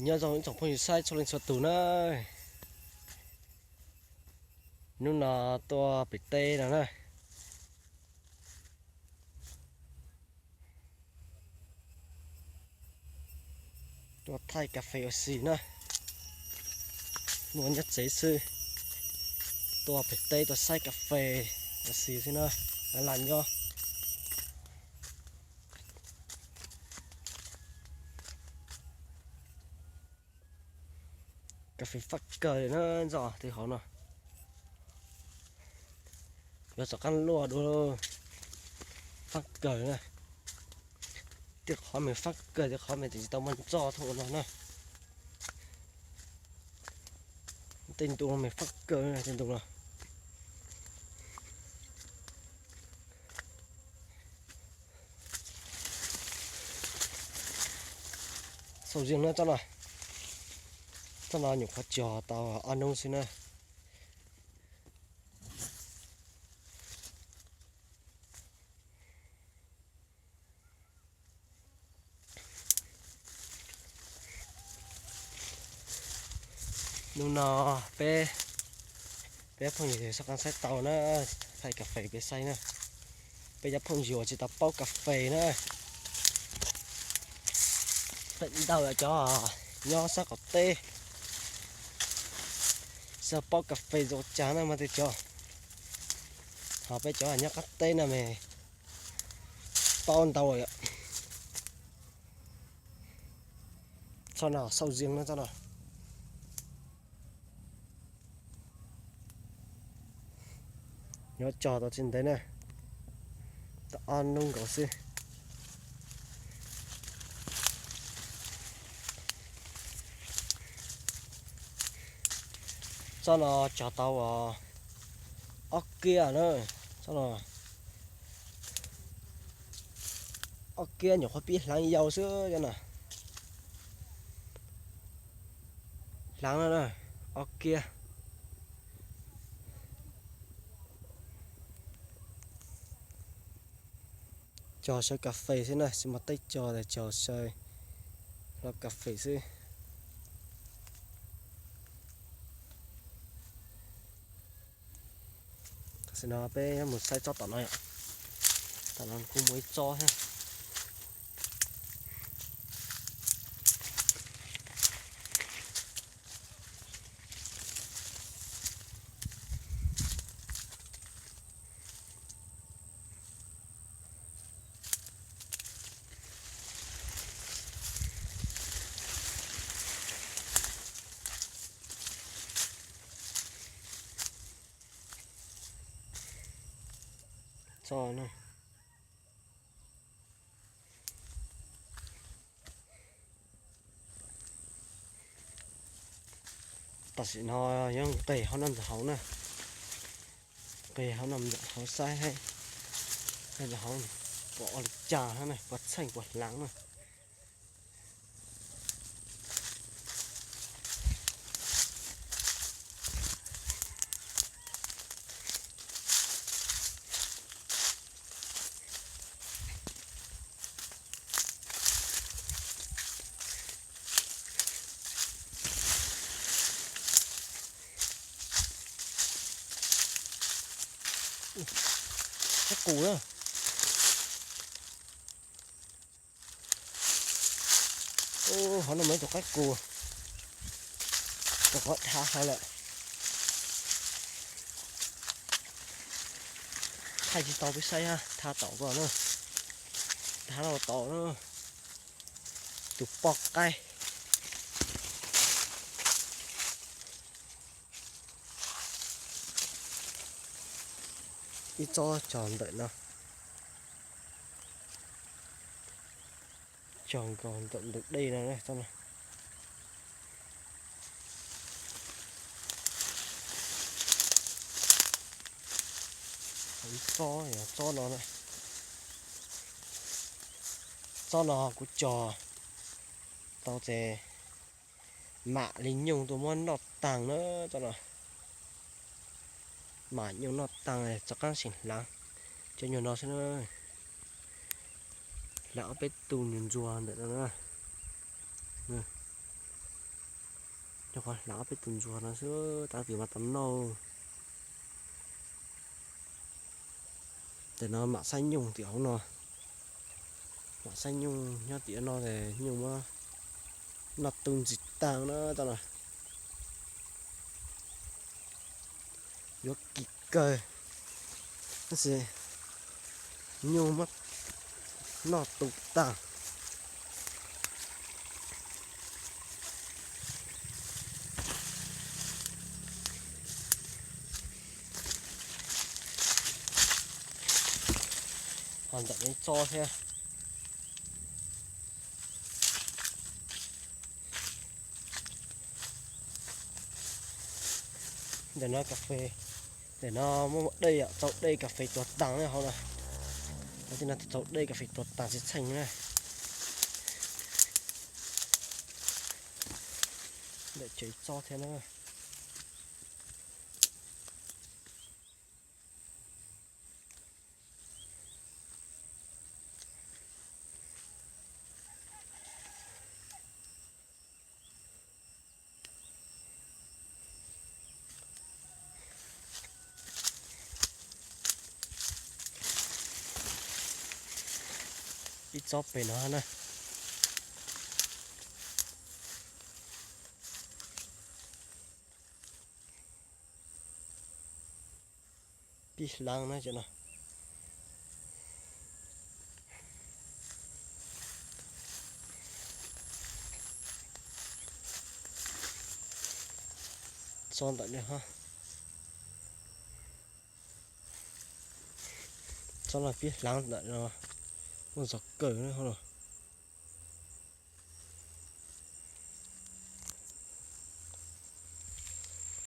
Nyob zoo ib tsoom phooj ywg saib txhua leej txhua tus na. Hnub no tuaj pem teb no na, tuaj thaij kas fes ua si na. Hnub no nyob tsev xwb, tuaj pem teb tuaj saib kas fes ua si xwb na. Lam nyob. Kas fes fab kawg li na, ntxov tej hauv no. Yuav rov qab luaj dua, fab kawg na. Tej qhov mas fab kawg, tej qhov mas tsis tau muaj ntxov thooj no na. Tej ntu no mas fab kawg tej ntu no. Xauj zieg na tsob no. Tsob no nyuam qhuav cog tau ob hnub xwb na. Hnub no peb, peb phooj ywg sab qab saib tau na, thaij kas fes peb saib na. Peb cov phooj ywg tsis tau paub kas fes na, feem ntau cov nyob sab qaum teb xav paub kas fes zoo cas na mas tej cov, ho peb cov nyob qab teb no mas paub ntau lawm. Tsob no xauj zieg na tsob no. Nyob cog tau tsis ntev na, tau ob hnub nkaus xwb. Tsob no cog tau ob kiab na, tsob no ob kiab nyuam qhuav pib hlaav yau xwb na. Hlaav na, ob kiab. Cog saw kas fes xwb na, tsis muaj teb cog, cog saw hlo kas fes xwb. Tam sim no peb mus saib tsob tom no yom. Tom no kuj muaj ib tsob thiab. Tsob no. Tam sim no yuav nqes hauv no ntawm hauv na, nqes hauv no ntawm hauv saib, ntawm hauv puas ua li cas na, puas txheej puas hlaav na. Qaib qus na. Hauv no muaj ib tug qaib qus, rau qhov thav hauv lawm. Thaij tsis tau peb saib, thav tom ko na, thav los tom na. Tus poj qaib. Ib tsob cog ntawm no, cog nkaus ntawm ntug dej no, tsob no. Ib tsob yog tsob no, tsob no kuv cog tau ces mam li nyuj tuaj muab noj taag na, tsob no. Mam nyuj noj taag rov qaab seem hlaav cov nyuag no xwb na. Hlaav ob peb tug nyuag ntsuag ntawm no na. Nyuam qhuav hlav peb tus ntsuag no xwb, tab sis mas tau noj. Ntawm no mam xab nyooj tim hauv no, mam xab nyooj nyob tim no es nyooj muab noj tu ntxiv tag na tau na. Yuav kim kawg, tab sis nyooj muab noj tu tag. Ho ntawm no ib tsob thiab. Ntawm no kas fes, ntawm no muaj dej, txaus dej kas fes tuag tag na hauv no. Hauv tej no txaus dej kas fes tuag tag txheej txheej na. Ntawm tsev tsob thiab na. Ib tsob pem no na. Pib hlav na cov no. Tsob ntawm no, tsob no pib hlav ntawm no, muaj zog kawg na hauv no.